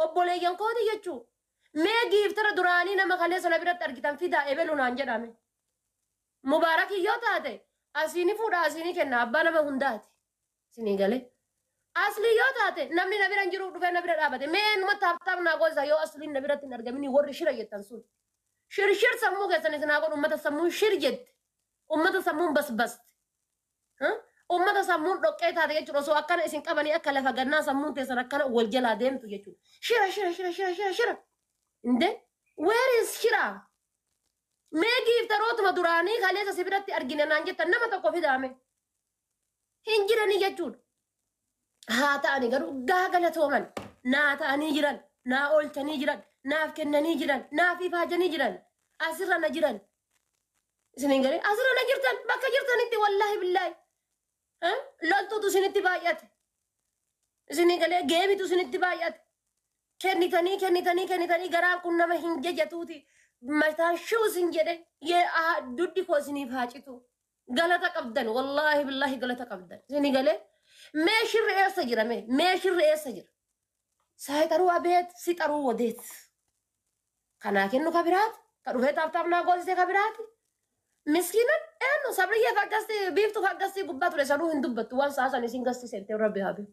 Obboleeyyan kooti jechuu. Mee giiftara duraanii nama kaleessa na biratti argitan fidaa ebelu naan jedhame. Mubaarakii yoo taate asiini fuudha asiini kenna abbaa nama hundaati. Isinii galee. Aslii yoo taate namni na bira hin jiru dhufee na bira dhaabate. Mee numa taaptaap naa goosisa yoo asliin na biratti hin argamini warri shira jettan sun. Shirshir sammuu keessan isin haa godhu ummata sammuun shir jette. Ummata sammuun basbaste. Ummata sammuun dhoqqee taate jechuudha. Osoo akkana isin qabanii akka lafa gannaa sammuun teessan akkana wal jalaa deemtu jechuudha. Shira shira shira shira shira shira. Inde where is shira? Mee giiftarootuma duraanii kaleessa si biratti argina naan jettan nama tokko fidaame. Hin jiranii jechuudha. Haa ta'anii garuu gaa galatooman naa ta'anii jiran, naa oolchanii jiran, naaf kennanii jiran, naaf ifaajanii jiran, asirra na jiran. Isiniin galee asirra na jirtan bakka jirtanitti wallaahi billaahi. Loltuutu isinitti baay'ate. Isinii galee geemitu isinitti baay'ate. Kennitanii kennitanii kennitanii garaan kun nama hin jajatuuti. Mataan shuu isin jedhe yee duddi koo isiniif haa citu. Galata qabdan wallaahi billaahi galata qabdan. Isinii galee mee shirri eessa jira mee mee shirri eessa jira? Saayixaruu abeet si xaruu wadeet. Kanaa kennu ka biraati. Ka dhufee taaptaap naa goosise ka biraati. Miskiinan eenyu sabriyyee faggasti biiftuu faggasti gubbaa ture sanuu hin dubbattu waan sa'a san isin gasti seentee rabbi haa beeku.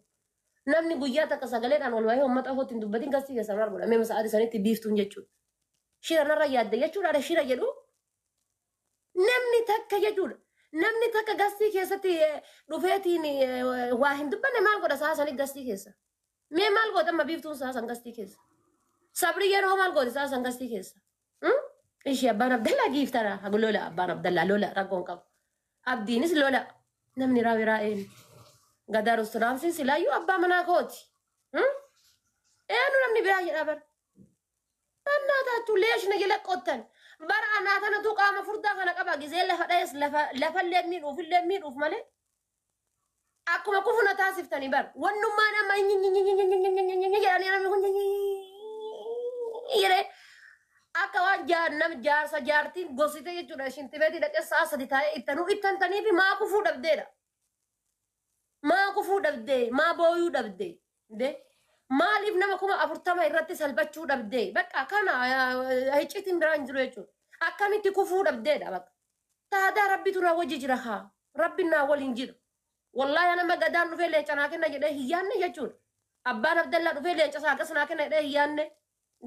Namni guyyaa takka sagaleedhaan ol bahee uummata afootti hin dubbatin gastii keessa maal godha? Mee sa'aatii sanitti biiftuun jechuudha. Shira narra yaadde jechuudha shira jedhu. Namni takka jechuudha. Namni takka gastii keessatti dhufeetiin waa hin dubbanne maal godha sa'a sanitti gastii keessa? Mee maal goota amma biiftuun sa'a san gastii keessa? Sabriyyeen hoo maal gooti sa'a san gastii keessa? Ishee abbaan Abdallaa giiftara lola abbaan Abdallaa lola rakkoon qabu. Abdiinis lola namni raawiraa eenyu? Gadaa rusturaamsiin silaayyuu abbaa manaa kooti. Eenyu namni biraa jedhaa bara. Annaa taachuu leeshna jala qottan. Bara anaa tanatu qaama furdaa kana qaba gizee lafa dha'es lafa lafallee miidhuufillee miidhuuf malee. Akkuma kufu na taasiftanii bara. Wannummaan amma jedhanii namni kun jedhee akka waan nam jaarsa jaartiin gosite jechuudha. Shintibeetii dhaqee sa'a sadi taa'ee ittanuu ittantanii fi maa kufuu dhabdeedha. Maa kufuu dhabdee maa booyuu dhabdee. Maaliif nama 40,000 irratti salphachuu dhabdee? Bakka kana hiccitiin biraa hin jiru jechuudha. Akkamitti kufuu dhabdeedha bakka. Taadaa rabbitu naa wajji jira haa. Rabbi naa waliin jira. Wallaahi nama gadaan dhufee leenca naa kenna jedhee hin yaadne jechuudha. Abbaan Abdallaa dhufee leenca isaa akkas naa kenna jedhee hin yaadne.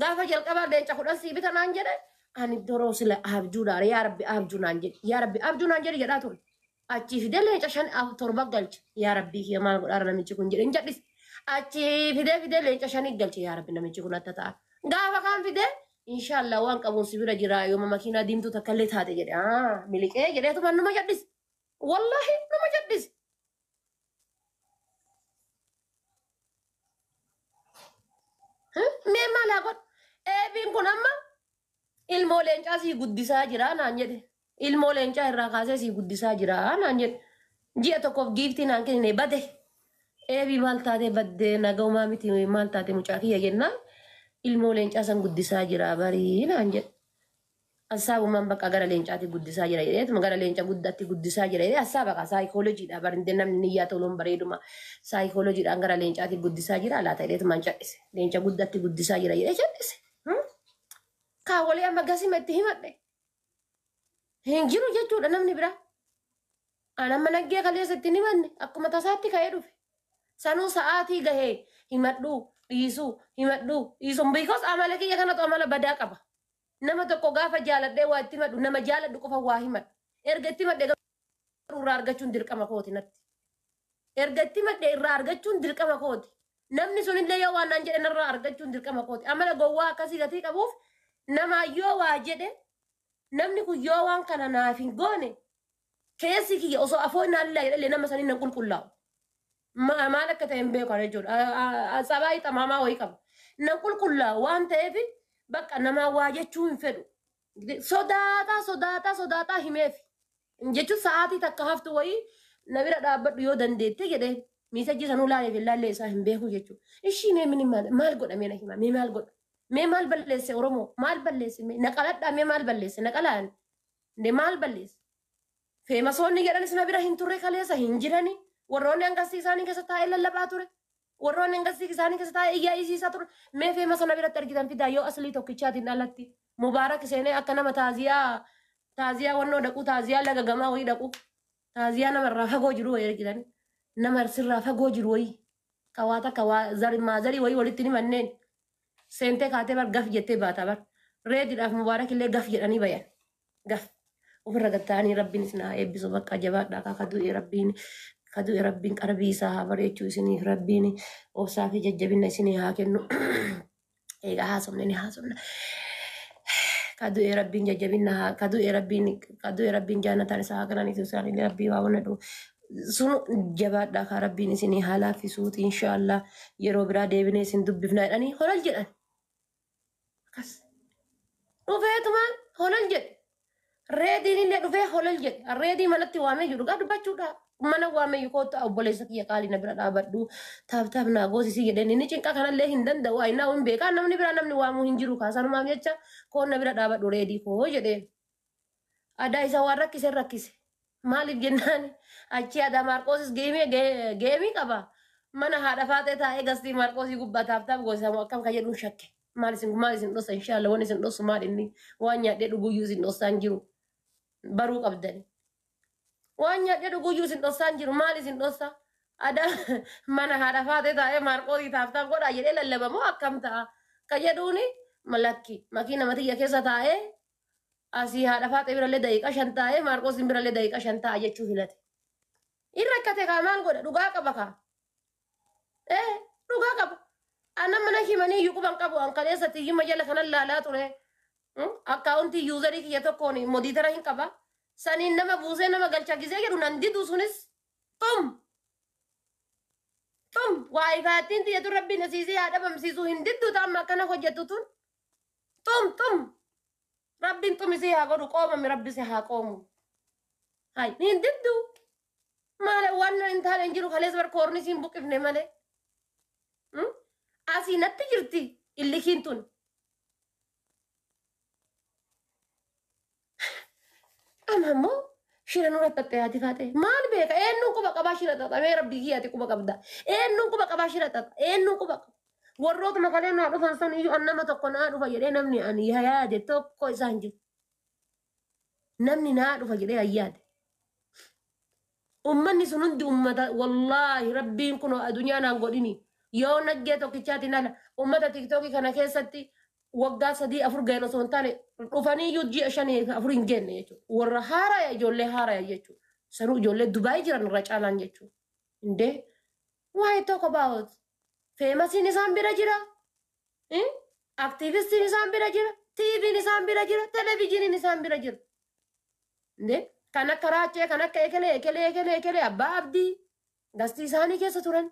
Gaafa jalqabaa leenca 10 sii bita naan jedhe ani doroo sila abjuudha yaa rabbi abjuu naan jedhe yaa rabbi abjuu naan jedhe jedhaa ture. Achii fidee leenca 5 7 galche yaa rabbii kiyya maal godhaara namichi kun jedhe hin jedhis. Achii fidee fidee leenca 5 galche yaa rabbi namichi kun atta ta'a. Gaafa kaan fidee inshaallah waan qabuun si bira jira yooma makiinaa diimtuu takka illee taate jedhe miliqee jedheetuma numa jedhis. Wallahi numa jedhis. Mee maal haa godhu? Eebiin kun amma ilmoo leencaa sii guddisaa jira naan jedhe. Ilmoo leencaa irraa kaasee sii guddisaa jira naan jedhe. Ji'a tokkoof giiftii naan kennine bade. Eebii maal taatee baddee nagaumaa miti maal taate mucaa kiyya jennaan ilmoo leencaa san guddisaa jira barii naan jedhe. Hassaabumaan bakka gara leencaatti guddisaa jira jedheetuma gara leenca guddaatti guddisaa jira jedhee hassaaba kaa saayikooloojiidha barinde namni niyyaa toluun bareeduma saayikooloojiidhaan gara leencaatti guddisaa jira laata jedheetumaan cadhise. Leenca guddaatti guddisaa jira jedhee cadhise. Kaa walii amma gasima itti himadhe. Hin jiru jechuudha namni biraa. An amma naggee kaleessa itti himanne akkuma tasaatti ka'ee dhufe. Sanuu sa'aatii gahee himadhuu dhiisuu himadhuu dhiisuu because amala kiyya kanatu amala badaa qaba. Nama tokko gaafa jaaladhee waa itti himadhu nama jaaladhu qofa waa himadha. Erga itti himadhe garuu irraa argachuun dirqama kooti natti. Erga itti himadhe irraa argachuun dirqama kooti. Namni sunillee yoo waan naan jedhe narraa argachuun dirqama kooti. Amala gowwaa akkasii gatii qabuuf namaa yoo waa jedhe namni kun yoo waan kana naaf hin goone keessi kiyya osoo afoo naan jedhallee nama saniin nan qulqullaa'u. Maal akka ta'e hin beeku jechuudha. Sabaayii xamaamaa wayii qaba. Nan qulqullaa'u waan ta'eef bakka namaa waa jechuu hin fedhu. Sodaataa sodaataa sodaataa himeef. Jechuun sa'aatii takka haftu wayii na bira dhaabbadhu yoo dandeette jedhee miisajji sanuu laalee fi laallee isaa hin beeku jechuudha. Ishii mee mini maal godha mee na hima mee maal godha mee maal balleesse Oromoo maal balleesse mee naqaladhaa mee maal balleesse naqalaan mee maal balleesse. Feemasoonni jedhanis na bira hin turre kaleessa hin jirani warroonni hangasii isaanii keessa taa'ee lallabaa ture. Warroonni gastii isaanii keessa taa'ee iyyaa isiisaa ture. Mee feema sana biratti argitan fidaa yoo aslii tokkichaatiin alatti. Mubaarak seenee akka nama taaziyaa taaziyaa wannoo dhaqu, taaziyaa laga gamaa wayii dhaqu. Taaziyaa namarraa fagoo jiru wayii argitan. Nama sirraa fagoo jiru wayii. Kawaa takka waa maazarii wayii walitti ni manneen. Seentee kaatee bar gaf jettee baata bar. Reediidhaaf Mubaarak illee gaf jedhanii bayan. Gaf. Ofirra gatta'anii Rabbiin isin haa eebbisu, bakka jabaadhaa kaa. Kadu'e Rabbiin, kadu'e Rabbiin qarbii isaa haa bareechuu isiniif, Rabbiin obsaa fi jajjabina isinii haa kennu. Egaa haasofne ni haasofna. Kadu'e Rabbiin jajjabina haa kadu'e Rabbiin, kadu'e Rabbiin jaannataan isaa haa qananiisu, isaanillee Rabbii waa wanna dhufu. Sun jabaadhaa kaa, Rabbiin isinii haa laaffisuuti, inshaallah yeroo biraa deebinee isin dubbifnaa jedhanii holal jedhan. Akkas. Dhufeetumaan holal jedhe. Reediin illee dhufee holal jedhe. Reedii manatti waamee jiru dhugaa dubbachuudha. Mana waamee jiru, kootu obboleessa kiyya qaalii na bira dhaabadhu. Tap tap naa goosisii jedheen, inni cinqa kanallee hin danda'u. Ayinaa hin beekaa, namni biraa namni waamuu hin jiru kaasanumaaf jecha koon na bira dhaabadhu reedii koo jedheen. Adaa isa waan rakkise rakkise. Maaliif jennaan achi adaa Maarqoosis geemii geemii qaba. Mana haadha faatee taa'ee gastii Maarqoosii gubbaa tap tap goosisamu akkam ka jedhuun shakke. Maal isin dhossa? Inshaallah waan isin dhossu maal inni waan nyaadhee dhuguyyuu isin dhossaan jiru baruu qabdani. Waan nyaadhee dhuguyyuu isin dhossaan jiru, maal isin dhossa? Adaa mana haadha faatee taa'ee Maarqoosii tap tap godhaa jedhee lallabamoo akkam ta'a? Ka jedhuuni malakki makiina matiyya keessa taa'ee asii haadha faatee birallee daqiiqaa 5 taa'ee Maarqoosiin birallee daqiiqaa 5 taa'a jechuu filate. Inni rakkate kaa, maal godha, dhugaa qaba kaa. Ee, dhugaa qaba. Ana mana himanii iyyuu quban qabu, an kaleessa tiyyuma jala kanan laalaa ture. Akkaawuntii userii kiyya tokkoon moderator hin qaba. Saniin nama buusee nama galcha gisee jedhu nan didu, sunis xum. Xum waayifaattiin tiyyatu Rabbiin asiisee haa dhabamsiisu, hin diddu ta'amma akkana hojjettu tun. Xum xum. Rabbiin xumisii haa godhu, qoomami Rabbi si haa qoomu. Hay, hin diddu. Maal waan hin taane hin jiru, kaleessa bar koornisiin hin buqifne malee. Asii natti jirti illikiin tun. Amma immoo shira nurra xaxxee haati faate. Maal beeka, eenyuun quba qabaa shira xaxamee? Rabbii kiyyaati quba qabda. Eenyuun quba qabaa shira xaxa? Eenyuun quba qaba? Warrootuma kalee naa dhufan san iyyuu an nama tokko naa dhufa jedhee namni ani yaade tokko isaan jiru. Namni naa dhufa jedhee an yaade. Ummanni sun hundi ummata, wallaahi Rabbiin kun addunyaa naan godhini. Yoo naggee tokkichaatiin ala ummata TikTokii kana keessatti waggaa 3 4 ga'een osoo hin taane dhufanii iyyuu ji'a 5 4 hin geenne jechuudha. Warra haaraya, ijoollee haaraya jechuudha. Sanuu ijoollee Dubaayii jiran irra caalaan jechuudha. Indee waa'ee tokko about famousiin isaan bira jira. Aktiivistiin isaan bira jira. TV'n isaan bira jira. Televezyiiniin isaan bira jira. Indee kan akka Raachee, kan akka Ekelee, Ekelee, Ekelee, Ekelee, Abbaa Abdii gastii isaanii keessa turan.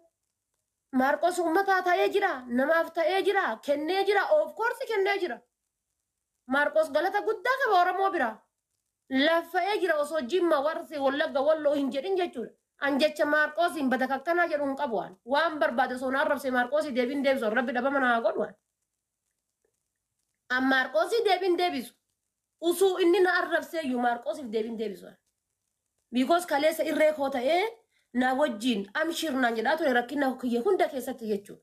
Maarqos uummataa ta'ee jira. Namaaf ta'ee jira. Kennee jira. Of course kennee jira. Maarqos galata guddaa qaba Oromoo bira. Laffa'ee jira osoo Jimma, Warsi, Wallagga, Walloo hin jedhin jechuudha. An jecha Maarqosiin bada kakkanaa jedhu hin qabu waan. Waan barbaade osoo na arrabse Maarqosii deebiin deebisu, Rabbi dhabama naa godhu waan. An Maarqosii deebiin deebisu. Usuu inni na arrabsee iyyuu Maarqosiif deebiin deebisu. Because kaleessa irree koo ta'ee na wajjin amshir naan jedhaa ture rakkina kiyya hunda keessatti jechuudha.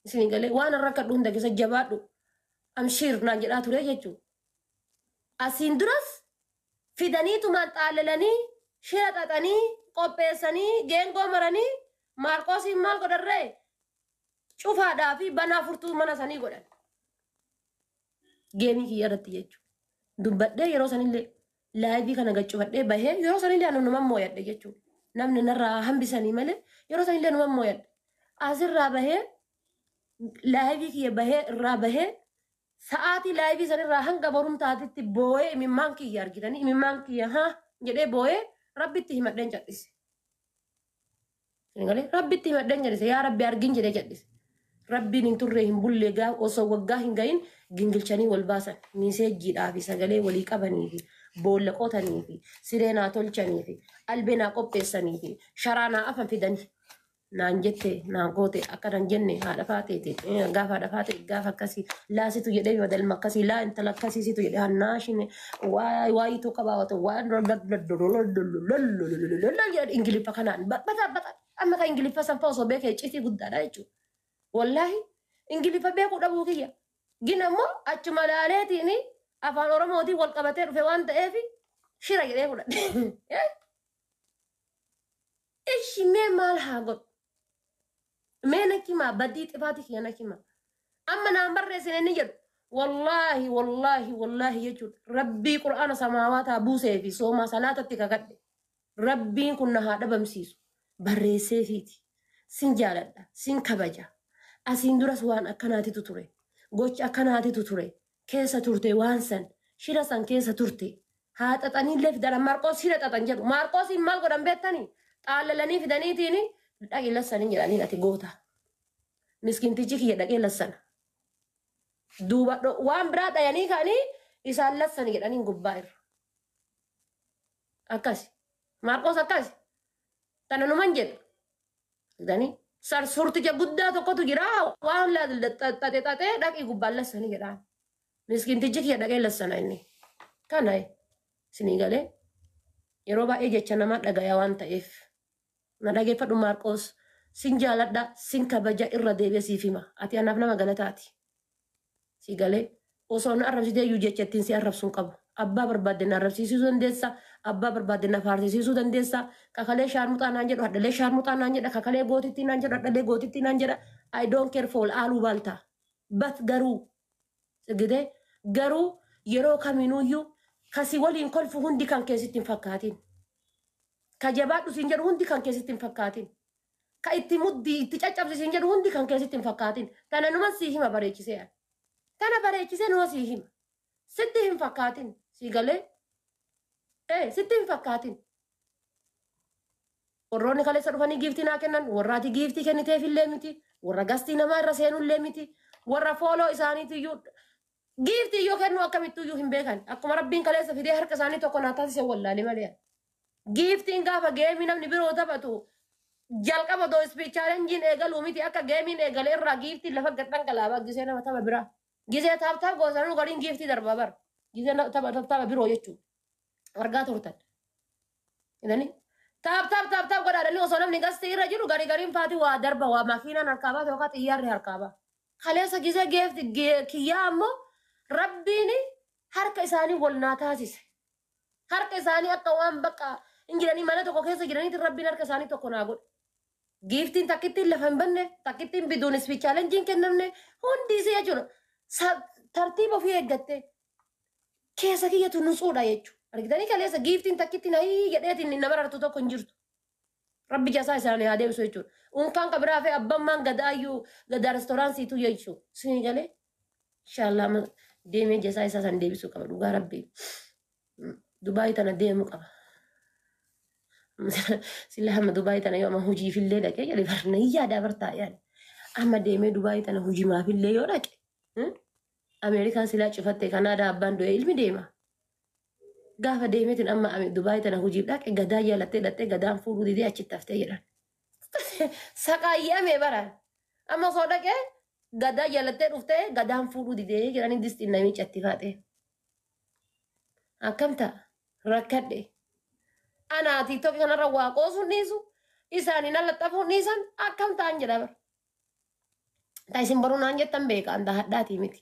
Isin galee waan rakkadhu hunda keessa jabaadhu amshir naan jedhaa ture jechuudha. Asiin duras fidaniitumaan xaalalanii shira xaxanii qopheessanii geengoo maranii Maarqoosiin maal godharree, cufaadhaa fi banaa furtuu mana sanii godhan. Gameii kiyya irratti jechuudha. Dubbadhee yeroo sanillee liveii kana gaccufadhee bahee yeroo sanillee anu numan mooyadhe jechuudha. Namni narraa hambisanii malee yeroo sanillee numan mooyadhe. Asirraa bahee liveii kiyya bahee irraa bahee sa'aatii liveii sanirraa hanga borumtaatitti boo'ee imimmaan kiyya argitanii imimmaan kiyya haa jedhee boo'ee Rabbitti himadheen cadhise. Rabbitti himadheen cadhise, yaa Rabbi argin jedhee cadhise. Rabbiin hin turre hin bulle, gaa osoo waggaa hin gahin gingilchanii wal baasan, miseejjiidhaa fi sagalee walii qabanii fi boolla qotanii fi siree naa tolchanii fi albee naa qopheessanii fi sharaa naa afan fidanii naan jette naan goote akka nan jenne haadha faateeti, gaafa haadha faate gaafa akkasii laasitu jedhee badalma akkasii laa intala akkasiisitu jedhee hannaashine waayii tokko baawwatu waan ingiliffa kanaan bata bata. Amma kan Ingiliffa sanfaa osoo beekee icciitii guddaadha jechuudha. Wallaahi Ingiliffa beekuu dhabuu kiyya. Gin ammoo achuma laaleetiin afaan Oromootiin wal qabatee dhufe waan ta'eef shira jedhee fudhadhe. Ishi mee maal haa godhu? Mee natti himaa, badii xifaati kiyya natti himaa. Amma naan barreessine inni jedhu wallaahi wallaahi wallaahi jechuudha. Rabbii qur'aana samaawaataa buusee fi soomaa salaatatti kakadhe. Rabbiin kun na haa dhabamsiisu. Barreesseefiiti. Sin jaaladha. Sin kabaja. Asiin duras waan akkanaatitu ture. Gocha akkanaatitu ture. Keessa turte waan san. Shira san keessa turte. Haa xaxaniillee fidan. Maarqoos shira xaxan jedhu. Maarqoosiin maal godhan beektanii? Xaallalanii fidaniitiin dhaqi lassanii jedhaniin ati goota. Miskintichi kiyya dhaqee lassana. Duuba waan biraa dhayanii ka'anii isaan lassani jedhaniin gubbaa irra. Akkasi. Maarqoos akkasi. Tana numan jedha. Jedhanii sarsurticha guddaa tokkotu jira waan xaxe xaxee dhaqii gubbaan lassanii jedhaan. Miskintichi kiyya dhaqee lassana inni. Kana isinii galee yeroo baay'ee jecha namaa dhagaya waan ta'eef. Na dhageeffadhu Maarqoos, sin jaaladha, sin kabaja, irra deebi'ee siif hima. Ati anaaf nama galataati. Si galee osoo na arrabsitee iyyuu jecha ittiin si arrabsuun qabu. Abbaa barbaadde na arrabsiisuu dandeessa. Abbaa barbaadde na faarsisiisuu dandeessa. Kakalee shaarmuxaa naan jedhu hadhalee shaarmuxaa naan jedha. Kakalee gootittii naan jedhu hadhalee gootittii naan jedha. I don't care for aaluu baaltaa. But garuu sigidee garuu yeroo kamiinuyyuu kasi waliin kolfu hundi kan keessatti hin fakkaatin. Ka jabaadhu siin jedhu hundi kan keessatti hin fakkaatin. Ka itti muddii itti caccabsi siin jedhu hundi kan keessatti hin fakkaatin. Tana numa sii hima bareechisee. Tana bareechisee numa sii hima. Sitti hin fakkaatin. Sii galee? Sitti hin fakkaatin. Warroonni kaleessa dhufanii giiftii naa kennan warra ati giiftii kenniteefillee miti. Warra gastii namaa irra seenullee miti. Warra follow isaaniitiyyuu giiftii yoo kennu akkamittuyyuu hin beekan. Akkuma Rabbiin kaleessa fidee harka isaanii tokko naa taasise wallaalee malee. Giiftiin gaafa geemii namni biroo taphatu jalqaba doo speed challengeiin eegaluu miti, akka geemiin eegale irraa giiftiin lafa gad dhangalaabaa gisee nama tapha biraa. Gisee tap tap goosanuu gariin giiftii darbaa bara. Gisee tapha tapha biroo jechuudha. Argaa turtan. Jedhanii tap tap tap tap godhaadhanii osoo namni gastii irra jiru garii gariin faatii waa darba, waa makiinaan harkaa baate yookaan xiyyaarri harkaa ba'a. Kaleessa gisee geefti kiyyaa ammoo Rabbiin harka isaanii wal naa taasise. Harka isaanii akka waan bakka hin jiranii mana tokko keessa jiraniitiin Rabbiin harka isaanii tokko naa godhe. Giiftiin takkittiin lafa hin banne, takkittiin biduun speed challengeiin kennamne hundi isii jechuudha. Tartiiba ofii eeggatte keessa kiyyatu nutsuudha jechuudha. Argitanii kaleessa giiftiin takkittiin hayii jedheetiin nama rartu tokko hin jirtu. Rabbi jasaa isaanii haa deebisu jechuudha. Unkaan ka biraa fi abbammaan gadaayyuu gadaa restoraansiitu jechuudha. Isinii galee? Inshaallah amma deemee jasaa isaa san deebisuu qaba dhugaa Rabbi. Dubaayii tana deemuu qaba. Silla hamma Dubaayii tana yoo amma hojiifillee dhaqee jedhe barna hin yaadaa bartaa yaani. Amma deemee Dubaayii tana hojimaafillee yoo dhaqe. Ameerikaan silaa cufatte, Kanaadaa abbaan du'ee ilmi deema. Gaafa deemeetiin amma Dubaayii tana hojiif dhaqe, gadaa jaalattee dhaqxee gadaan fuudhuu didee achitti haftee jedhan. Saqaayyamee baraan. Amma osoo dhaqee gadaa jaalattee dhuftee gadaan fuudhuu didee jedhanii distiin namicha itti faaxee. Akkam ta'a? Rakkadhe. Anaa TikTok kanarra waa qoosuun dhiisu, isaanii lallaxafuun dhiisan, akkam ta'an jedha bara. Ta isin boruu naan jettan beeka, anta hadhaatii miti.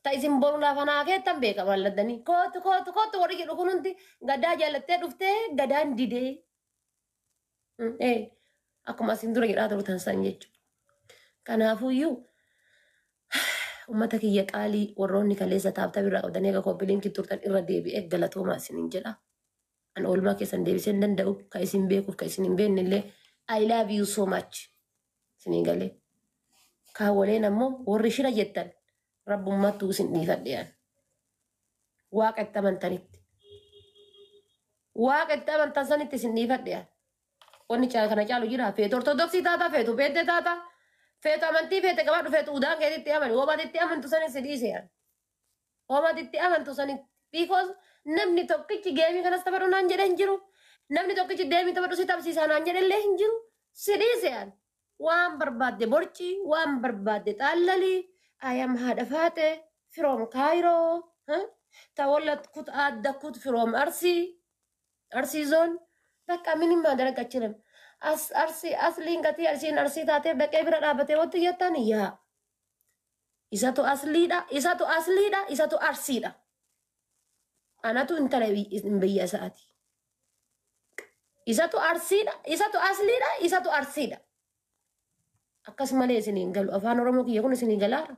Ta isin boru lafa naa keettan beeka maalladdanii. Kootu kootu kootu warri jedhu kun hundi gadaa jaalattee dhuftee gadaan didee. Akkuma asin dura jedhaa turtan san jechuudha. Kanaafuyyuu uummata kiyya qaalii, warroonni kaleessa tap tap irraa qabdanii akka copy linkii turtan irra deebi'ee galatoomaa isiniin jedha. An oolmaa keessan deebisee hin danda'u. Ka isin beekuuf ka isin hin beekne illee I love you so much. Isinii galee. Kaawwaleen ammoo warri shira jettan rabbummaattuu isin dhiifadhe an. Waaqa itti amantanitti. Waaqa itti amantan sanitti isin dhiifadhe an. Wanni kana caalu jira. Feetu Ortodoksii taata, feetu Peente taata, feetu amantii feete qabaadhu, feetu udaan keetitti amani. Hoomaati itti amantu sanis si dhiise an. Hoomaati itti amantu sanitti. Because namni tokkichi geemii kanas taphadhu naan jedhe hin jiru. Namni tokkichi deemii taphadhu si tapsiisaa naan jedhe illee hin jiru. Si dhiise an. Waan barbaadde borci, waan barbaadde xaallalii. I am haadha faate from Cairo. ተወለድኩት አደግኩት from Arsii. Arsii zone. በቃ ምንም ማድረግ አችልም። As arsii asliin gatii arsiin arsii taateef dhaqee bira dhaabbatee wanti jettan yaa. Isatu asliidha, isatu asliidha, isatu arsiidha. Anatu intala biyya isaati. Isatu arsiidha, isatu asliidha, isatu arsiidha. Akkas malee isiniin galu. Afaan Oromoo kiyya kun isinii galaara.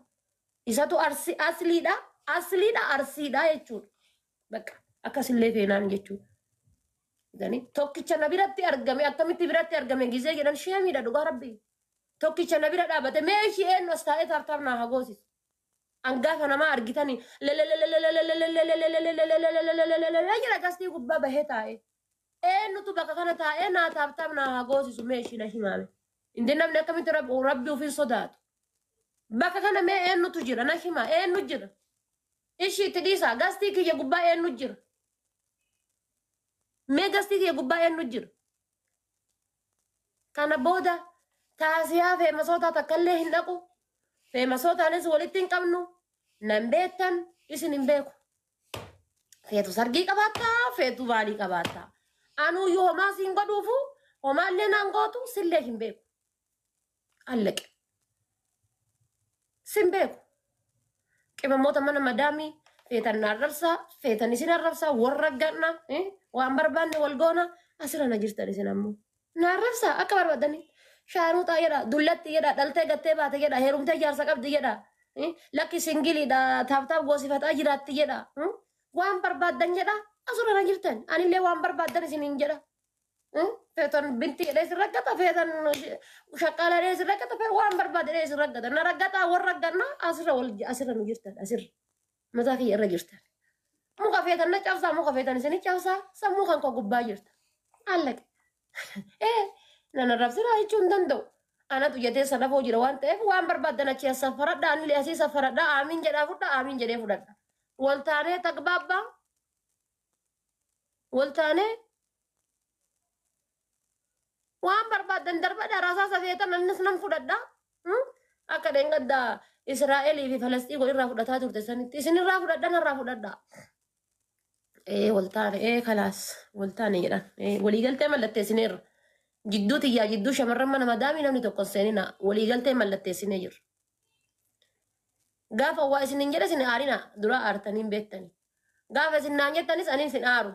Isatu arsi asliidha, asliidha, arsiidha jechuudha. Bakka akkasillee feenaan jechuudha. Gani tokkicha na biratti argame akkamitti biratti argame gizee jedhan sheemiidha dhugaa rabbii. Tokkicha na bira dhaabate mee ishii eenyu as taa'ee taartaar naa haa goosisu. Angaafa namaa argitanii jedha gastii gubbaa bahee taa'ee. Eenyutu bakka kana taa'ee naa taaptaap naa haa goosisu mee ishii na himaame. Indi namni akkamitti rabbi ofiin sodaatu. Bakka kana mee eenyutu jira na hima eenyu jira. Ishii itti dhiisaa gastii kiyya gubbaa eenyu jira. Mee gastii kiyya gubbaa eenyu jira. Kana booda taasiyaa feemasoota takkallee hin dhaqu. Feemasootaanis walitti hin qabnu. Nan beektan isin hin beeku. Feetu sargii qabaattaa feetu maalii qabaattaa. Anuyyuu homaa siin godhuufu homaallee naan gootu sillee hin beeku. Allaqe. Sin beeku. Qimamoota mana madaamii feetan na arrabsaa feetan isin arrabsaa warra ganna waan barbaanne wal goona asirra na jirtan isin ammoo. Na arrabsaa akka barbaadanii. Shaaruuxaa jedha dullatti jedha dhaltee gattee baate jedha heerumtee jaarsa qabdi jedha lakki singiliidha taaptaap goosifataa jiraatti jedha waan barbaaddan jedha asirra na jirtan anillee waan barbaaddan isiniin jedha. Feetan binti jedhee isin raggata feetan shaqqaala jedhee isin raggata waan barbaade jedhee isin raggata na raggataa warra ragganna asirra wal asirra nu jirtan asirra mataa kiyya irra jirtan. Muka feetan na cabsaa muka feetan isin cabsaa sammuu kan koo gubbaa jirta. Allaqe. Nan arrabsinaa jechuu hin danda'u. Anatu jetee sanafoo jira waan ta'eef waan barbaaddan achi as saffaradha anillee asii saffaradha aamiin jedhaa fudha aamiin jedhee fudhadha. Wal taanee taqbaabbaa wal taanee waan barbaaddan darbadha rasaasa feetan anis nan fudhadha. Akka dheengadda Israa'elii fi Falastiin walirraa fudhataa turte sanitti isinirraa fudhadha narraa fudhadha. Wal taane kalaas wal taane jedhan waliigaltee mallatteessineerra. Jidduu tiyyaa jidduu shamarran mana madaamii namni tokko hin seenina waliigaltee mallatteessinee jirra. Gaafa waa isin hin jedhe isin aarina dura aartanii hin beektani. Gaafa isin naan jettanis ani isin aaru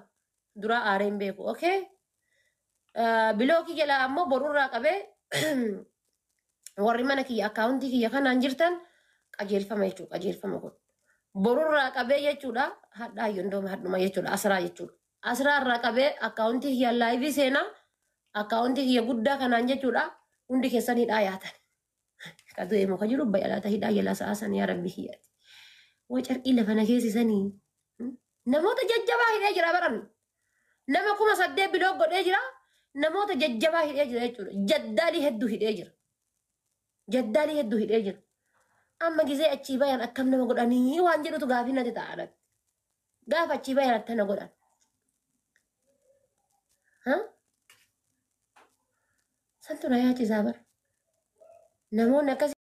dura aaree hin beeku. Okay? Bilookii jalaa ammoo borurraa qabee warri mana kiyya akkaawuntii kiyya kanaan jirtan qajeelfama jechuudha qajeelfama kun. Borurraa qabee jechuudha hadhaa yondooma hadhuma jechuudha asraa jechuudha. Asraarraa qabee akkaawuntii kiyya laayivii seenaa akkaawuntii kiyya guddaa kanaan jechuudha hundi keessan hidhaa yaatan. Kadu emu ka jiru bayalaata hidhaa jalaa sa'aa san yaa rabbi kiyyaati. Way carqii lafa na keessisanii. Namoota jajjabaa hidhee jira baran. Nama 8,000 biloo godhee jira. Namoota jajjabaa hidhee jira jechuudha. Jaddaalii hedduu hidhee jira. Jaddaalii hedduu hidhee jira. Amma gizee achii bayan akkam nama godhanii waan jedhutu gaafii natti ta'a natti. Gaafa achii bayan attana godhan. Santu na yaachisaa bara. Namoonni akkas